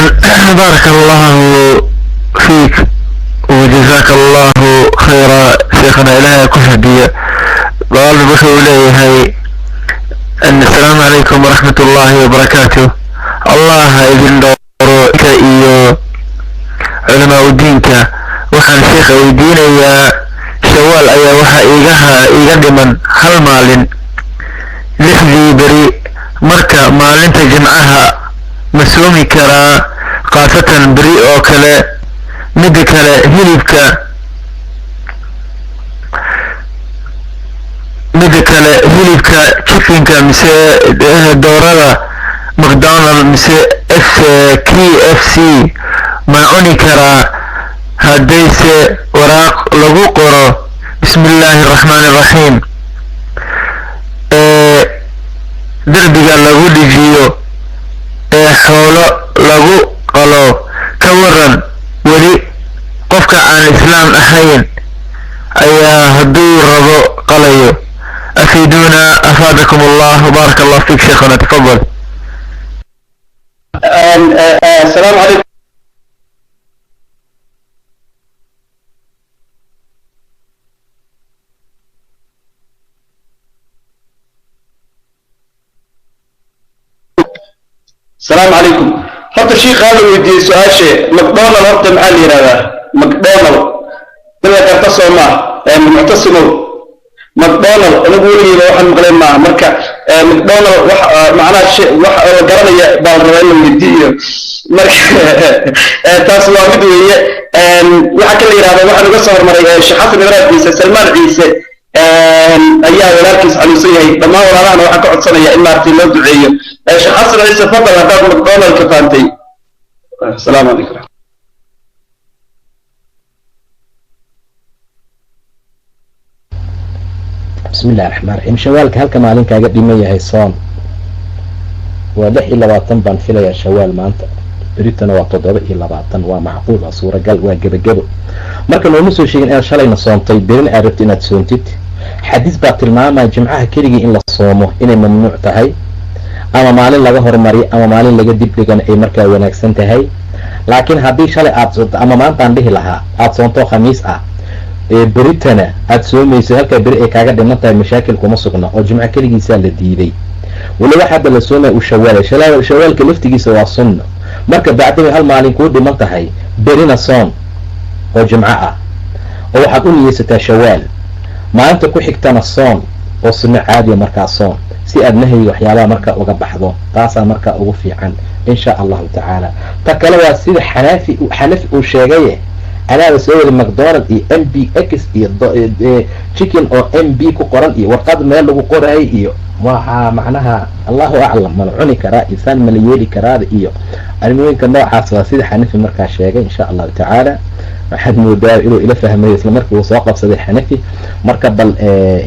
بارك الله فيك وجزاك الله خيرا شيخنا. إلهي كحدية قال بشو إليه أن السلام عليكم ورحمة الله وبركاته. الله إذن دورو إيو علماء دينك. وحان شيخ ويدين يا شوال أيا وحا إيغاها إيغا دمن هل مالين لحدي بري مركا مالينتا جمعها ma soomi karaa khaasatan beri oo kale? Midda kale hilibka, midda kale hilibka chickenka mise doorada McDonald mise f k f c ma cuni karaa haddayse waraaq lagu qoro bismi illaahi araxmaani araxiim ee derbiga lagu dhijiyo ee xoolo lagu qalo? Ka waran weli qofka aan islaam ahayn ayaa hadduu rabo qalayo? Afiiduuna afaadakum allah, baaraka allah fiik sheekhana, tafadal. السلام عليكم. السلام عليكم. Horta shiikhaa la weydiiyey su-aashe McDonald, horta maxaa la yidhahdaa McDonald? Bila karta soo maa Muctasimow? McDonald anigu weligeyba waxaan maqlay maaha. Marka McDonald wax macnaha wax la garanaya baa la rabaa in la weydiiyo. Marka taas waa mid weeye. Waxaa kala yidhahdaa, waxaan uga soo hormaray Sheekh Xasan Ibraahim Ciise, Salmaan Ciise ayaa walaalkiis xanuunsan yahay. Dhammaan walaalahana waxaan ka codsanaya in maaragtay loo duceeyo. Sheekh Xasan Ciise, fadal, haddaad McDonaldka fahamtay. Asalaamu calaykum. Bismi illahi raxmaan raxiim. Shawaalka halka maalin kaaga dhiman yahay soon waa 26 baan filayaa Shawaal maanta, beritana waa 27. Waa macquul, waa suuragal, waa gebagebo. Marka nooma soo sheegin inaad shalayna soontay, berina aad rabto inaad soontid. Xadiis baa tilmaamaya jimcaha keligii in la soomo inay mamnuuc tahay, ama maalin laga hormariyo ama maalin laga dibdhigana ay markaa wanaagsan tahay. Laakiin haddii shalay aad soonto, ama maantaan dhihi lahaa aada soonto khamiis ah, ee beritana aada soomayso, halkaa beri ay kaaga dhiman tahay, mashaakil kuma sugna oo jimco keligiisaa la diiday. Waliba hadda la soomaya uu shawaala, shawaalka laftigiisa waa sunna. Marka bacdabay hal maalin kuu dhiman tahay, berina soon oo jimco ah oo waxaad u niyeysataa Shawaal. Maalinta ku xigtana soon oo sunno caadiya. Markaa soon si aad nahyiga waxyaabaha markaa uga baxdo, taasaa markaa ugu fiican insha allahu tacaala. Ta kale waa sida xanaafi Xanafi uu sheegaye, anaaba soo wada McDonald iyo M B X iyo chicken oo M B ku qoran iyo warqad meel lagu qoraayay iyo waxaa macnaha allahu aclam mala cuni karaa, insaan mala yeeli karaada iyo arrimooyinka noocaas. Waa sida Xanafi markaa sheegay insha allahu tacaala. Waxaad moodaa inuu ila fahmayo isla markii uu soo qabsaday Xanafi. Marka bal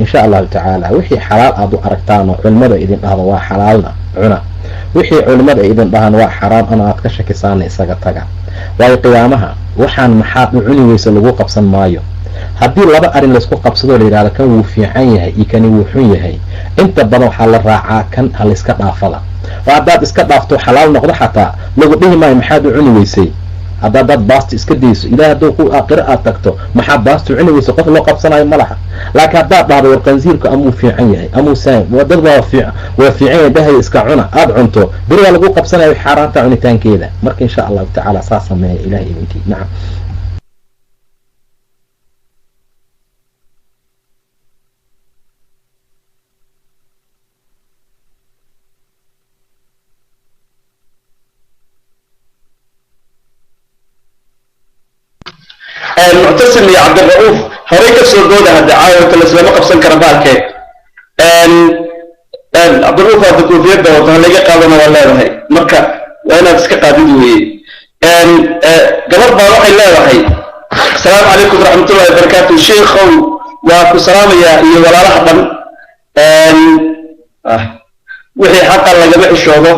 insha allahu tacaala wixii xalaal aad u aragtaan oo culimada idin dhahdo waa xalaalna cuna, wixii culimada ay idin dhahaan waa xaraam ana aad ka shakisaana isaga taga. Waayo qiyaamaha waxaan maxaad u cuni weysa lagu qabsan maayo. Haddii laba arrin laysku qabsadoo la yidhahdo kan wuu fiican yahay iyo kani wuu xun yahay, inta badan waxaa la raacaa kan ha layska dhaafada. Oo haddaad iska dhaafto xalaal noqdo, xataa lagu dhihi maayo maxaad u cuni weysay. Haddaad dad baasta iska dayso, ilaah hadduu ku aakhiro aad tagto maxaad baasta cuni weyso, qof loo qabsanayo ma laha. Laakiin haddaad dhahdo war qansiirku amuu fiican yahay amuu saan waa dad waa fiican, waa fiican yahay dhahaya, iska cuna aada cunto, beri waa lagu qabsanaya xaaraanta cunitaankeeda. Marka insha allahu tacaala saa sameeya ilaah idinkii. Nacam. Muctasim iyo Cabdira'uuf horey ka soo dooda hadda, caawinta laislama qabsan kara baalkee. Cabdira'uuf hadda koofiyadda wato halaga qaadana waa leedahay, marka waa inaad iska qaadid weeye. Gabar baa waxay leedahay: asalaamu calaykum waraxmatullahi wabarakaatu, sheikhow waa ku salaamayaa iyo walaalaha dhan. Wixii xaqa lagama xishoodo.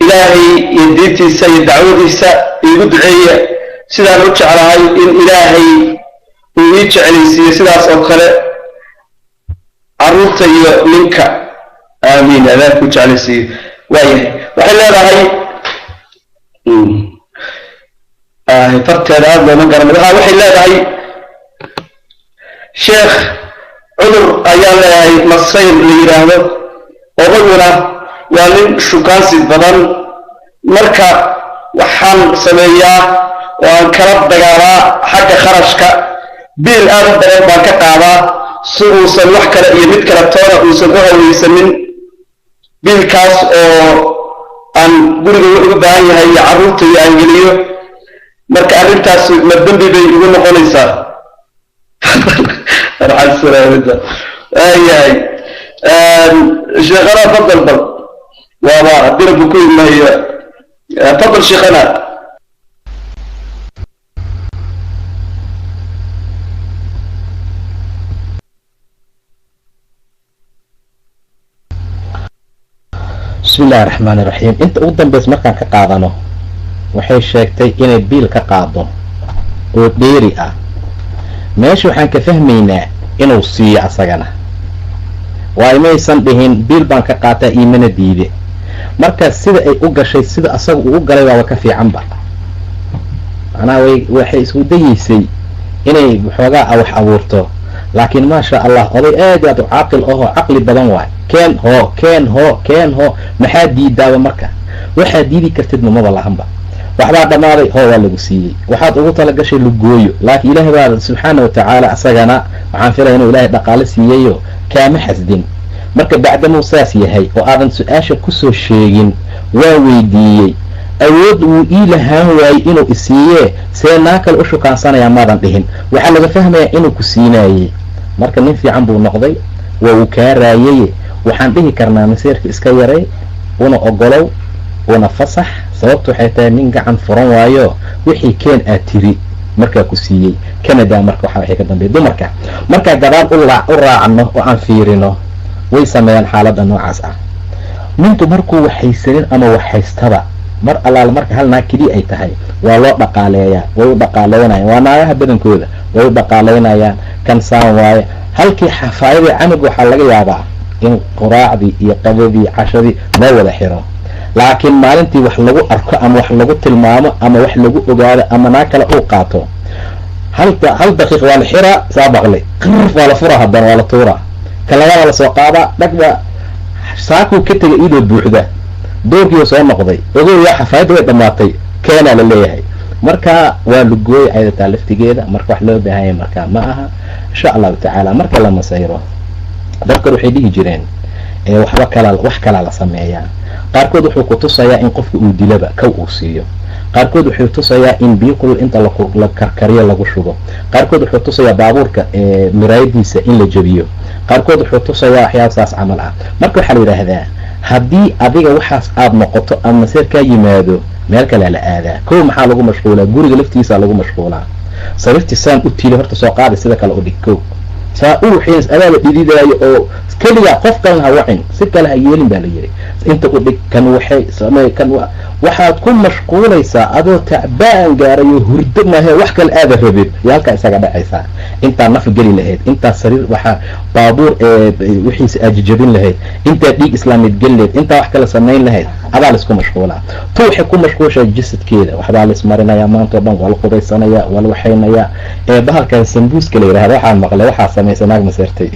Ilaahay iyo diintiisa iyo dacwadiisa iigu duceeya sidaan u jeclahay in Ilaahay uu ii jeclaysiiyo sidaas oo kale carruurta iyo ninka. Aamiin, adaanku jeclaysiiyo. Waayahay, waxay leedahay Farteeda aada looma garan. Waxay leedahay sheekh, cudur ayaa leeyahay masayr la yidhaahdo, odaguna waa nin shukaansi badan. Marka waxaan sameeyaa oo aan kala dagaalaa xagga kharashka, biil aad u badan baan ka qaadaa si uusan wax kale iyo mid kale toona uusan u haweysanin, biilkaas oo aan guriga wuxuu u baahan yahay iyo carruurta iyo aan geliyo. Marka arrintaas ma dembi bay igu noqonaysaa? Waayahay sheekhana, fadal bal waaba haddii ku imayo, fadal sheekhana. Bismi illahi raxmaan iraxiim. Inta ugu dambaysa markaan ka qaadano, waxay sheegtay inay biil ka qaado oo dheeri ah. Meesha waxaan ka fahmaynaa inuu siiyo asagana, waayo maysan dhihin biil baan ka qaataa iimana diide. Marka sida ay u gashay, sida asaga uu u galay waaba ka fiicanba. Macnaha way waxay isku dayeysay inay waxoogaa wax abuurto, laakiin maasha Allah, oday aad aad u caaqil ahoo caqli badan waay. Keen hoo, keen hoo, keen hoo, maxaa diidaaba? Marka waxaad diidi kartidna maba lahanba. Waxbaa dhammaaday, hoo, waa lagu siiyey. Waxaad ugu talagashay lugooyo, laakiin ilaah baa subxaana watacaala asagana waxaan filaya inuu ilaahay dhaqaalo siiyayo, kaama xasdin. Marka bacdamuu saas yahay oo aadan su-aasha kusoo sheegin, waa weydiiyey, awood wuu ii lahaan waayey inuu isiiyee, see naa kale u shukaansanayaa maadan dhihin. Waxaa laga fahmayaa inuu ku siinaayey. Marka nin fiican buu noqday, waa uu kaa raayay. Waxaan dhihi karnaa maseerka iska yaray, una ogolow, una fasax. Sababtu waxay tahay nin gacan furan waayo, wixii keen aad tiri markaa ku siiyey Canada. Marka waxa waxay ka dambeeyay dumarka markaa gadaal u raacno oo aan fiirino, way sameeyaan xaaladda noocaas ah. Ninku markuu waxaysanin ama waxhaystaba, mar allaala marka hal naag keliya ay tahay, waa loo dhaqaaleeyaa, way u dhaqaaleynayaan. Waa naagaha badankooda, way u dhaqaaleynayaan. Kan saan waaye, halkii xafaayadii canug waxaa laga yaabaa in quraacdii iyo qadadii cashadii loo wada xiro, laakiin maalintii wax lagu arko ama wax lagu tilmaamo ama wax lagu ogaado ama naag kale uu qaato, hal daqiiq waa la xiraa, saa baqlay qirf, waa la furaa, haddana waa la tuuraa, kalabaa la soo qaadaa, dhagba saakuu ka tegay iyadoo buuxda, doorkiiu soo noqday, ogow yaa xafaayadda way dhammaatay, keenaa la leeyahay. Marka waa lugooy ayadataa laftigeeda. Marka wax loo baahanya markaa ma aha, insha allahu tacaala. Marka la masayro, dadkan waxay dhihi jireen waxba kala wax kalaa la sameeyaa. Qaarkood wuxuu ku tusayaa in qofka uu dilaba kow uu siiyo, qaarkood wuxuu tusayaa in biyo kulul inta la karkariyo lagu shubo, qaarkood wuxuu tusayaa baabuurka miraayadiisa in la jebiyo, qaarkood wuxuu tusayaa waxyaaba saas camal ah. Marka waxaa la yidhaahdaa haddii adiga waxaas aada noqoto ama maseer kaa yimaado, meel kalea la aadaa. Kow maxaa lagu mashquulaa? Guriga laftiisa lagu mashquulaa. Sariirtii saan u tiili horta soo qaaday, sida kale u dhig. Kow saa u waxays adaaba dhididaayo oo keligaa, qof kalena ha wacin, si kale ha yeelin baa la yidhi. Inta u dhig, kan waxay samey, kan waxaad ku mashquulaysaa adoo tacbaan gaarayo, hurdo maahe wax kale aada rabin, iyo halkaa isaga dhacaysaa. Intaa naf geli lahayd, intaa sariir waxaa baabuur wixiisa aad jajabin lahayd, intaa dhiig islaameed geli lahayd, intaa wax kale samayn lahayd, adaa laisku mashquulaa. Tu waxay ku mashquushaa jasadkeeda, waxbaa la ismarinayaa maanta o dhan, waa la qubaysanayaa, waa la waxaynayaa. Ee bahalkan sambuuska la yidhahda waxaa maqlay waxaa samaysay naag maseertay.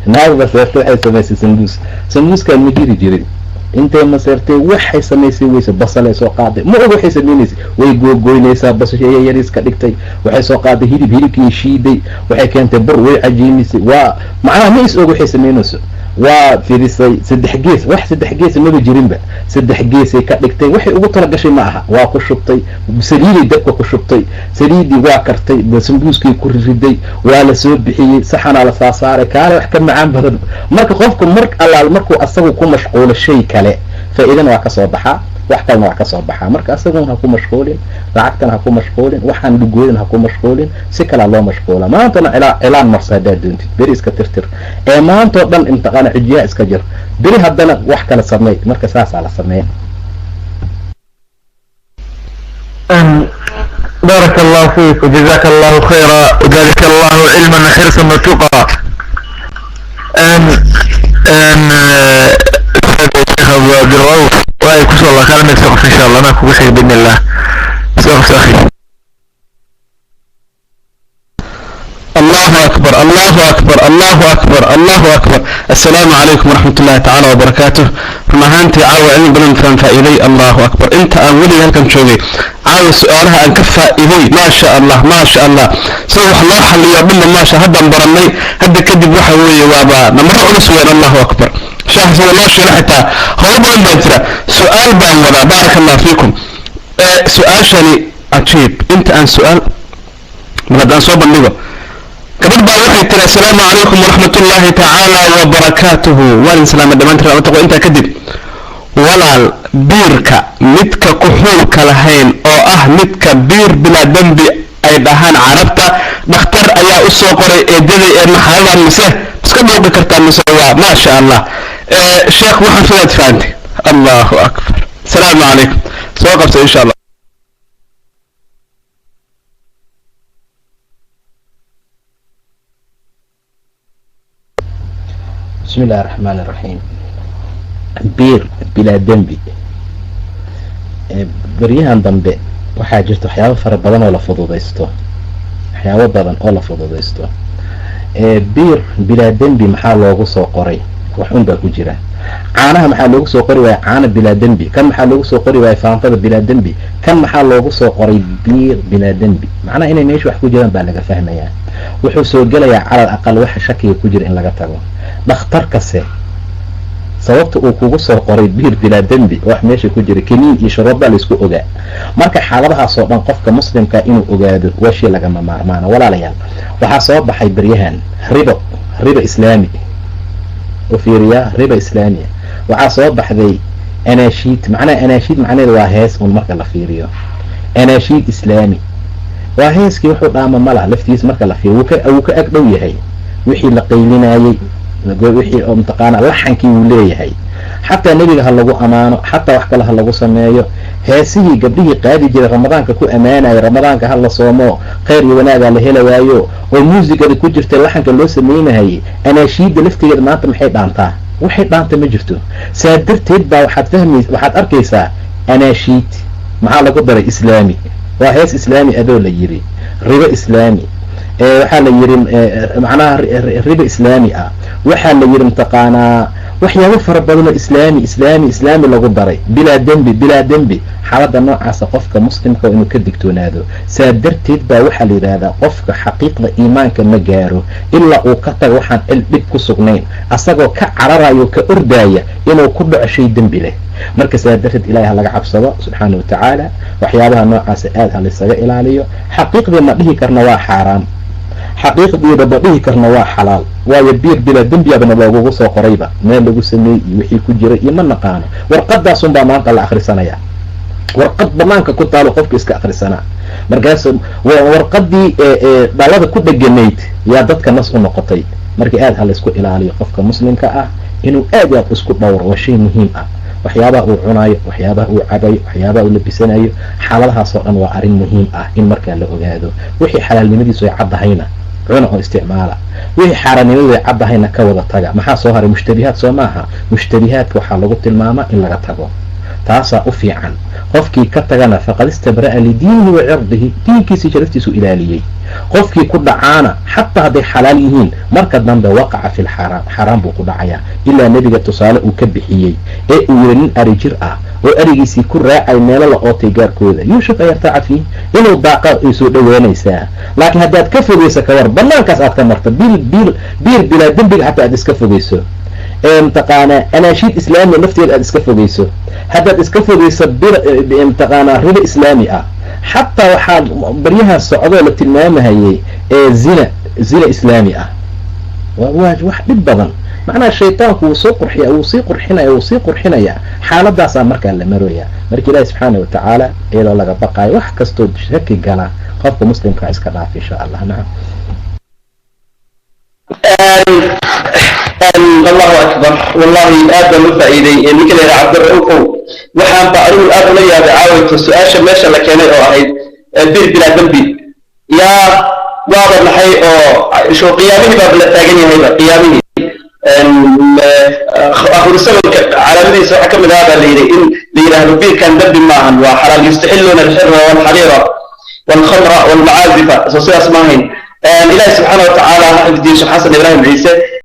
Naag maseertay waxay samaysay sambuus. Sambuuskaan ma jiri jirin. Intay maseertay waxay samaysay weyse, basalay soo qaaday, ma og waxay sameynaysay, way googoynaysaa, basasha yariis ka dhigtay, waxay soo qaaday hilib, hilibkii shiiday, waxay keentay bur, way cajiimisay. Waa macnaha ma is og waxay samaynayso. Waa fidisay saddex gees, wax saddex gees maba jirinba, saddex geesay ka dhigtay. Waxay ugu talagashay ma aha. Waa ku shubtay saliiday, dabka ku shubtay, saliidii waa kartay, sambuuskii ku riday, waa la soo bixiyey, saxanaa la saasaaray, kaale wax ka macaan badan. Marka qofku mar allaal markuu asagu ku mashquulo shay kale, faa-iidana waa kasoo baxaa, wax kalena waa kasoo baxaa. Marka asagun ha ku mashquulin, lacagtana ha ku mashquulin, waxaan lugoodan ha ku mashquulin, si kalaa loo mashquula. Maantana cilaan marsa haddaad doontid, beri iska tirtir, ee maantao dhan imtiqaana xujiyaha iska jir, beri haddana wax kala sameey. Marka saasaa la sameeya. بارك الله فيك وجزاك الله خيرا وزادك الله علما وحرصا وتقى. أن أن الشيخ أبو عبد الرؤوف. Cabdullaahi, kusoo la kaalmay, soo qabso insha Allah, anaa kugu sheegay biidni illah. Soo qabso, akhi. الله أكبر، الله أكبر، الله أكبر، الله أكبر. السلام عليكم ورحمة الله تعالى وبركاته. Run ahaantii caawa cilmi badan kaan faa'iiday. Allahu akbar! Inta aan weligay halkan joogay, caawa su-aalaha aan ka faa'iiday, maasha Allah, maasha Allah, sida wax loo xaliyo dhanna maasha haddaan barannay. Hadda kadib waxa weeye waaba namaro culus weyn. Allahu akbar! Shaaha sida loo shiilo xitaa howlo badan baa jira. Su-aal baan wadaa, baaraka Allah fiikum. Su-aashani cajiib. Inta aan su-aal mar haddaan soo bandhigo, gabadh baa waxay tiri: "Assalaamu calaykum waraxmat ullaahi tacaala wabarakaatuhu." Waan idin salaamay dhammaantiin ramata. Intaa kadib, walaal, biirka midka kuxuulka lahayn oo ah midka biir bilaa dembi ay dhahaan Carabta, dhakhtar ayaa u soo qoray eedaday, ee maxaladan mise iska dhuuqi kartaa mise waa? Maasha Allah, sheekh, waxaan filaad fahantay. Allahu akbar! Asalaamu calaykum. Soo qabta insha Allah. Bismi illahi raxmaan iraxiim. Biir bilaa dembi, beryahan dambe waxaa jirta waxyaabo fara badan oo la fududaysto, waxyaabo badan oo la fududaysto. Biir bilaa dembi maxaa loogu soo qoray? Wax un baa ku jira. Caanaha maxaa loogu soo qori waaya caana bilaa dembi? Kan maxaa loogu soo qori waaya faantada bilaa dembi? Kan maxaa loogu soo qoray biir bilaa dembi? Macnaha inay meesha wax ku jiraan baa laga fahmayaa. Wuxuu soo gelayaa calal aqal waxa shakiga ku jira in laga tago. Dhakhtarkase sababta uu kugu soo qoray biir bilaa dembi, wax meesha ku jira kaniin iyo shuruudbaa laysku ogaa. Marka xaaladahaasoo dhan qofka muslimka inuu ogaado waa shay lagama maarmaana. Walaalayaal, waxaa soo baxay beryahan ribo, riba islaami u fiiriyaa, riba islaamiya. Waxaa soo baxday anaashiid. Macnaha anaashiid macnaheeda waa hees un. Marka la fiiriyo anaashiid islaami waa heeskii, wuxuu dhaama mala laftiisa. Marka la fiiriyo wuu ka ag dhow yahay wixii la qaylinayey, wixii oo mataqaana laxankii wuu leeyahay. Xataa nebiga ha lagu amaano, xataa wax kale ha lagu sameeyo. Heesihii gabdhihii qaadi jiray Ramadaanka ku ammaanaya, Ramadaanka ha la soomo, khayr iyo wanaagaa la hela waayo, oo muusigada ku jirtay, laxanka loo sameynahayay, anaashiidda laftigeeda maanta maxay dhaantaa? Waxay dhaanta ma jirto. Saa darteed baa waxaad fahmays, waxaad arkaysaa anaashiid maxaa lagu daray? Islaami waa hees islaami adoo la yiri ribo islaami. Waxaa la yiri macnaha ribo islaami ah. Waxaa la yiri mataqaanaa waxyaabo fara badanoo islaami, islaami, islaami lagu daray, bilaa dembi, bilaa dembi. Xaaladda noocaasa qofka muslimka inuu ka digtoonaado. Saa darteed baa waxaa la yidhaahdaa qofka xaqiiqda iimaanka ma gaaro ilaa uu ka tago waxaan cil dhib ku sugnayn, asagoo ka cararayo, ka ordaaya inuu ku dhaco shay dembi leh. Marka saa darteed Ilahay ha laga cabsado subxaana wa tacaala, waxyaabaha noocaasa aada ha laysaga ilaaliyo. Xaqiiqdii ma dhihi karna waa xaaraam, xaqiiqdiiba ma dhihi karna waa xalaal, waayo biir bilaa dembiyabana loogugu soo qorayba. Meel lagu sameeyey iyo wixii ku jiray iyo ma naqaano. Warqadaasunbaa maanta la akhrisanaya, warqad banaanka ku taalo qofka iska akhrisanaa. Markaas warqadii dhalada ku dheganayd yaa dadka nas u noqotay. Marka aada ha laysku ilaaliyo, qofka muslimka ah inuu aad i aad isku dhowro waa shay muhiim ah. Waxyaabaha uu cunaayo, waxyaabaha uu cabayo, waxyaabaha uu labisanayo, xaaladahaasoo dhan waa arrin muhiim ah in markaa la ogaado. Wixii xalaalnimadiisu ay caddahayna cuna oo isticmaala, wixii xaaraannimadu ay caddahayna ka wada taga. Maxaa soo haray? Mushtabihaad soo maaha? Mushtabihaadka waxaa lagu tilmaamaa in laga tago, taasaa u fiican. Qofkii ka tagana faqad istabra'a lidiinihi wa cirdihi, diinkiisii sharaftiisu ilaaliyey. Qofkii ku dhacaana, xataa hadday xalaal yihiin, marka dambe waqaca fi lxaraam, xaaraam buu ku dhacayaa. Ilaa nebiga tusaale uu ka bixiyey ee uu yiri nin ari jir ah oo arigiisii ku raacay meelo la ootay gaarkooda, yuushak an yartaaca fiih, inuu daaqa ay soo dhowaanaysaa. Laakiin haddaad ka fogeyso, ka war banaankaas aad ka marto bil bil biir bilaa dembiga xataa aad iska fogeyso, mataqaanaa anaashiid islaamiya lafteeda aad iska fogeyso, haddaad iska fogeyso bir mataqaanaa ribo islaami ah, xataa waxaa baryahan socdoo la tilmaamahayay ee zina, zina islaami ah, waa wax dhib badan. Macnaha shaytaanku wuu soo qurxiya, wuu sii qurxinaya, wuu sii qurxinaya. Xaaladaasaa markaa la marooya. Marka Ilaahi subxaana wa tacaala iyadoo laga baqaayo, wax kastoo shaki gala qofka muslimkaa iska dhaaf insha Allah. Nacam. Allahu akbar! Wallahi aad baan u faa'iiday. Ninka la yidhaha Cabdiraufow, waxaan ba anigu aad ula yaabay caawayto su-aasha meesha la keenay oo ahayd bir bilaa dembi. Yaa waaba maxay oo sho qiyaamihii baaba la taagan yahayba qiyaamihii. Akhiru zamanka calaamadiisa waxaa ka mid ahaa baa la yidhi in la yidhaahdo biirkan dembi maahan, waa xalaal. Yustaxilluuna alxira walxariira walkhamra walmacaazifa. Soo sidaas ma ahayn? Ilaahi subxaana wa tacaala ha xifdiyo Sheekh Xasan Ibraahim Ciise.